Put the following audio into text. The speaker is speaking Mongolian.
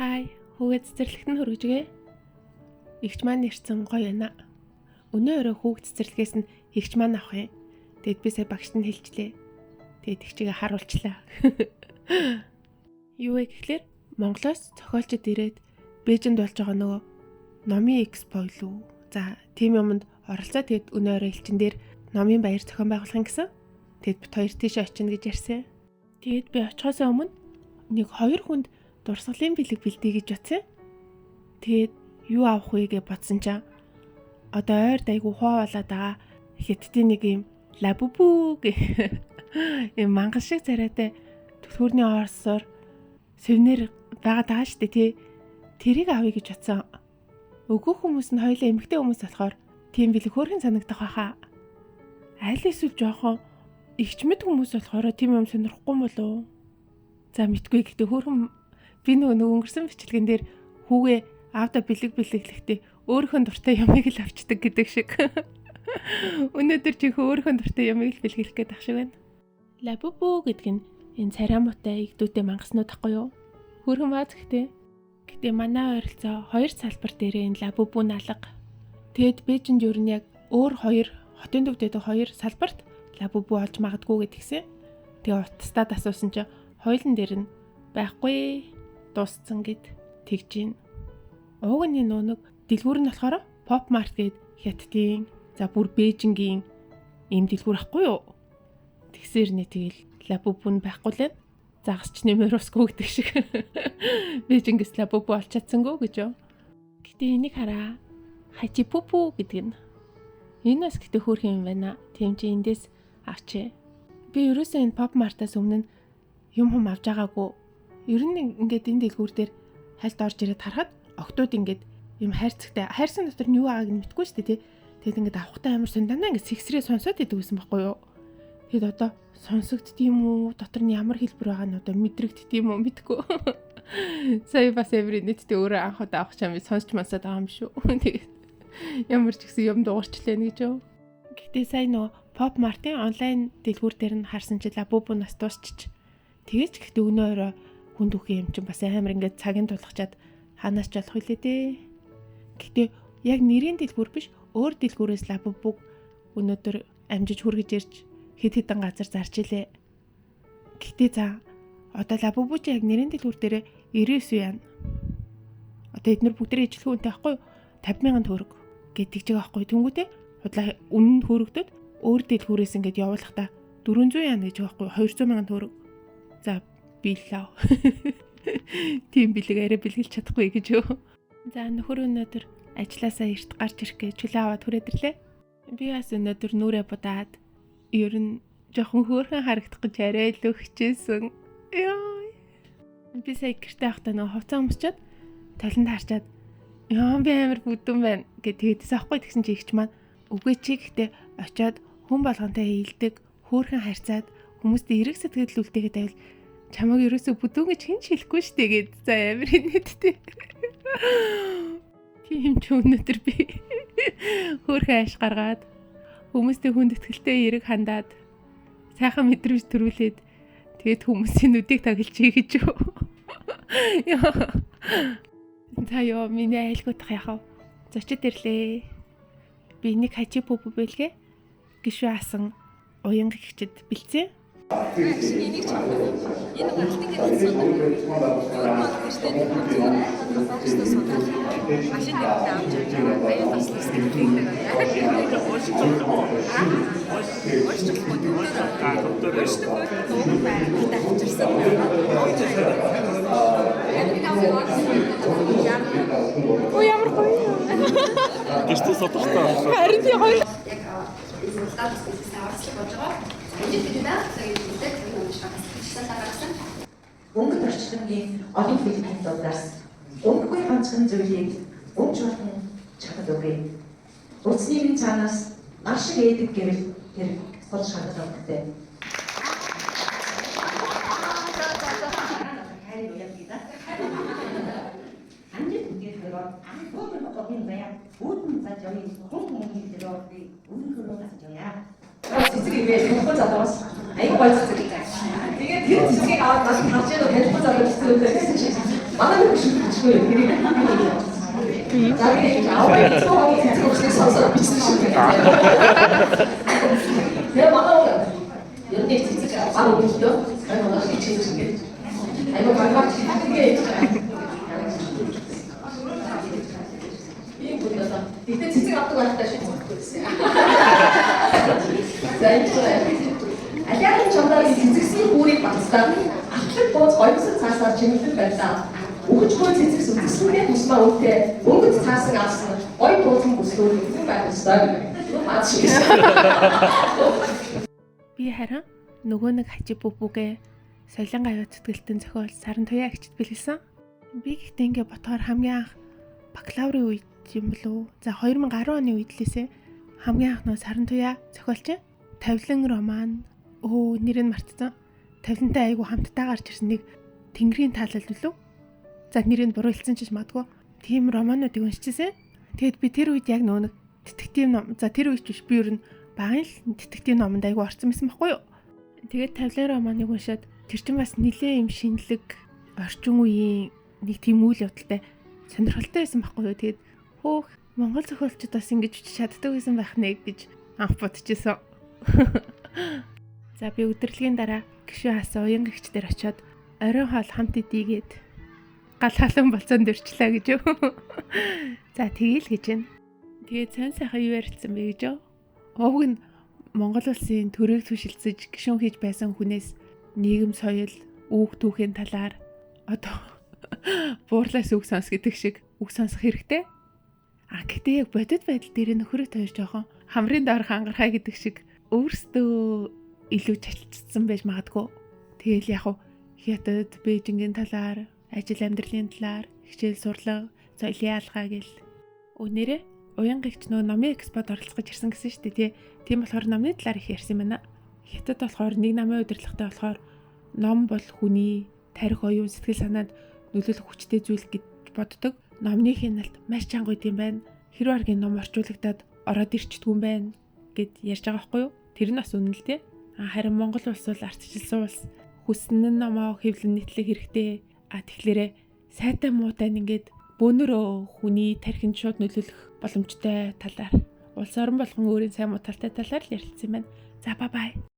Хай, хүүгээ цэцэрлэгт нь хүргэжгээ. Эгч маань ирсэн, гоё яана. Өнөө өрөө хүүг цэцэрлэгээс нь эгч маань авах юм. Тэгэд би сая багшд нь хэлчлээ. Тэгээд эгчигээ харуулчлаа. Юу вэ гэхлээр Монголоос зохиолчд ирээд Бээжинд болж байгаа нөгөө номын экспо илүү. За, тийм юмд оролцоо, тэгээд өнөө өрөө элчин дээр номын баяр зохион байгуулах юм гэсэн. Тэгээд бит хоёр тийш очино гэж ярьсан. Тэгээд би очихоос өмнө нэг хоёр хүнд дурсгалын бэлэг бэлдээ гэж бодсон. Тэгээд юу авах вэ гэж бодсон чинь одоо ойрд айгу хуавалаад байгаа хятадын нэг юм лабубу гэх юм мангал шиг царайтай түлхүүрний орсоор сувнер байгаад байгаа шүү дээ, тий. Тэрийг авъя гэж бодсон. Өгөх хүмүүс нь хоёулаа эмэгтэй хүмүүс болохоор тийм бэлэг хөөрхөн санагдах байхаа. Аль эсвэл жоохон игчмэд хүмүүс болохоор тийм юм сонирхгүй болов уу? За, мэдгүй, гэхдээ хөөрхөн би нөгөө өнгөрсөн бичлэгэн дээр хүүгээ аавда бэлэг бэлэглэхдээ өөрийнхөө дуртай юмыг л авчдаг гэдэг шиг. Өнөөдөр чи өөрийнхөө дуртай юмыг л бэлгэлэх гээд ах шиг байна. Лабубу гэдэг нь энэ царай муутай игдүүтэй мангаснууд ахгүй юу? Хөөрхөн бааз гэхдээ. Гэтэ манай ойролцоо хоёр салбар дээрээ энэ лабубу налга. Тэгэд Бээжинд ер нь яг өөр хоёр хотын төвд байдаг хоёр салбарт лабубу олж магадгүй гэдгсэн. Тэгээ утастад асуусан чинь хоёулын дээр нь байхгүй, дууссан гэд тэгж гин. Ууг нь нөө нэг дэлгүүр нь болохоор Pop Mart гээд Хятадын, за, бүр Бээжингийн ийм дэлгүүр ахгүй юу? Тэгсэр нэ тэгэл лабубу нь байхгүй л байна. Загасч нэмэр усгүй гэдэг шиг. Бээжингээс лабубу олж чадсангүй гэж юу. Гэтэ энийг хараа. Хачи пупу гэдэг нь. Энэ бас гэтэ хөөрхөн юм байна. Тийм чи эндээс авчээ. Би ерөөсөө энэ Pop Mart-аас өмнө нь юм хум авч байгаагүй. Ер нь ингээд энэ дэлгүүр дээр хальт орж ирээд харахад октод ингээд юм хайрцагтай. Хайрцаг дотор нь юу байгааг нь мэдэхгүй шүү дээ, тий. Тэгэд ингээд авахтаа амар сон дандаа ингээд сэгсрээ сонсоод идэг гэсэн байхгүй юу? Тэгэд одоо сонсогдд юм уу? Дотор нь ямар хэлбэр байгаа нь одоо мэдрэгдд юм уу, мэдэхгүй. Сая бас эври нийтдээ өөрөө анх удаа авах чам сонсч мансаад байгаа юм шүү. Тэгээд ямар ч гэсэн юм дуурчлаа гэж юу. Гэтэ сая нөгөө Pop Mart-ын онлайн дэлгүүр дээр нь харсан чи лабубу нас дуусчих. Тэгэж гэхдээ өнөө орой хүнд үхэн юм чинь бас амар ингээд цагийн тулгачаад хаанаас ч олох хүлээ дээ. Гэтэ яг нэрийн дэлгүүр биш, өөр дэлгүүрээс лабубуг өнөөдөр амжиж хүргэж ирж хэд хэдэн газар зарж илээ. Гэтэ за, одоо лабубу чи яг нэрийн дэлгүүр дээр 99 яана. Одоо эднэр бүгдээрээ ижилхэн үнэтэй байхгүй юу? 50 мянган төгрөг гэдэг чиг байхгүй. Тэнгүүтээ худлаа үнэн нь хөрөгдөд өөр дэлгүүрээс ингээд явуулахдаа 400 яана гэж байхгүй, 200 мянган төгрөг. За, биелээ. Тийм бэлэг арай бэлгэлж чадахгүй гэж юу. За, нөхөр өнөөдөр ажилласаа эрт гарч ирэх гэж чөлөө аваад хүрээд ирлээ. Би бас өнөөдөр нүрээ будаад ер нь жоохон хөөрхөн харагдах гэж арай илүү хичээсэн. Яа. Би сая гэртээ байхдаа нөгөө хувцас өмсчөөд толинд харчаад, яа, би амар бүдүүн байна гэд тэгээдсэн аахгүй. Тэгсэн чи ихч маань үгүй, чи гэхдээ очиод хүн болгонтой хийлдэг, хөөрхөн харьцаад хүмүүстэй эрэг сэтгэл үлдээгээд байвал чамайг ерөөсөө бүдүүн гэж хэн ч хэлэхгүй штэ гэд. За, амар инээдтэй. Тийм ч өнөөдөр би хөөрхөн ааш гаргаад хүмүүстэй хүндэтгэлтэй эрэг хандаад сайхан мэдрэмж төрүүлээд тэгээд хүмүүсийн нүдийг таглчих гэж юу. За ёо, миний айлгуудах яхав. Зочид ирлээ. Би нэг хачи пүпү бэлгээ гişүү асан уянга гिचэд бэлцээ. Энийг ч энэ нэг алтан гэрэл судаг. Өөр бол гэртээ нэг зүгээр фокустой судаал машин дээр авч явж байгаа. Аюул таслах сэтгэлтэй байна. Уншиж болох уу? Уншиж болохгүй, төвдөр. Уншдаг бол дууг байна. Авчирсан. Ой, ямар гоё юм. Гэртээ содортой. Харин тий, гоё. Яг энэ сургалтаас бизнесээ оролцох болж байгаа. Хэмжээ бид цагийн хэлдэг цагийн унших чиглэл гаргасан. Өнгөт орчлонгийн олон бэлгийн дундаас өнгөгүй ганцхан зүйлийг өмч болон чамд өгье. Утасны минь цаанаас нар шиг ээдэг гэрэл тэр хол шагнал өнгөтэй. Цэцэг ивээ танихгүй залуус айгүй гоё цэцэг. Тэгээд тэр цэцгийг аваад нас харж байгаа танихгүй залуу цэцэг гэсэн чинь Манай нэг шүлгчгүй тэрийг. За би аавын цоо цэцэг өгснийг сонсоод бичсэн шүү дээ. Тэгээ манай ер нь цэцэг баг өгөлтөө энэ манай хичээж ингээд айгуу багаар хичээгээ хийж байгаа. Ийм бүлээ. Тэгтээ цэцэг авдаг байхдаа шид цогцгүй байсан. За энэ Алиагийн чамдаагийн цэцэгсийн бүрийг батлаад алтлаг бууз гоёмсог цаасаар чимэглэн байлаа. Үхэж буй цэцэгс үзэсгэлэнтэй тусмаа үнэтэй өнгөц цаасан авсан гоё буудлан бүслүүр нэгэн байх ёстой гэнэ. Маад шиг. Би харин нөгөө нэг хажи бүбүгэ солин гавьяа зүтгэлтэн зохиол саран туяа агчд бэлгэлсэн. Би гэхдээ ингээ ботхоор хамгийн анх бакалаврын үед юм болов. За 2010 оны үед лээсээ хамгийн анх нөө саран туяа зохиолч тавлан роман нэр нь мартсан. Тавлантай айгу хамтдаа гарч ирсэн нэг Тэнгэрийн таалал үлээ. За нэрийг буруу хэлсэн ч магадгүй. Тийм романуудыг уншижсэн. Тэгэд би тэр үед яг нөгөө нэг детектив ном. За тэр үед ч биш би ер нь багын л детектив номонд айгу орсон байсан байхгүй юу? Тэгээд тавлан романыг уншаад тэр чинь бас нилээн юм шинэлэг орчин үеийн нэг тийм үйл явдалтай сонирхолтой байсан байхгүй юу? Тэгээд хөөх Монгол зохиолчид бас ингэж бичиж чаддаг байсан байх нэ гэж анх бодчихсон. За би өдөрлөгийн дараа гişүү хасан уян гихч дээр очиод оройн хоол хамт идийгээд гал халуун болцоонд өрчлээ гэж юу. За тэгээл гэж байна. Тэгээд цан сайхан юу ярилцсан бэ гэж юу? Уг нь Монгол улсын төрийг түшилцэж гişүүн хийж байсан хүнээс нийгэм соёл, үүх түүхийн талаар одоо буурлаас үг сонс гэдэг шиг үг сонсох хэрэгтэй. А гэтээ яг бодит байдал дээр нөхрөө хоёр жоохон хамрын доорх ангархай гэдэг шиг өөрсдөө илүү чалчсан байж магадгүй. Тэгэл яг Хятад, Бээжингийн талаар, ажил амьдралын талаар, хичээл сурлага, соёлын алгаа гэл. Өнөөрэ уян гихч нөө номын экспод оролцох гэж ирсэн гэсэн шүү дээ тий. Тийм болохоор номны талаар их ярьсан юм байна. Хятад болохоор нэг намын удирдлагатай болохоор ном бол хүний тарих оюун сэтгэл санаанд нөлөөлөх хүчтэй зүйл гэж боддог. Номны хяналт маш чанга үт юм байна. Хэрвээ аргийн ном орчуулагдаад ороод ирчдэггүй юм байна гэд ярьж байгаа байхгүй юу? Тэр нь бас үнэн л тий. Харин Монгол улс бол ардчилсан улс, хүснэн нь номоо хэвлэн нийтлэх хэрэгтэй. А тэгэхээр сайтай муутай нь ингээд бөөнөрөө хүний тархинд шууд нөлөөлөх боломжтой талаар улс орон болгон өөрийн сайн муу талтай талаар л ярилцсан юм байна. За бай бай.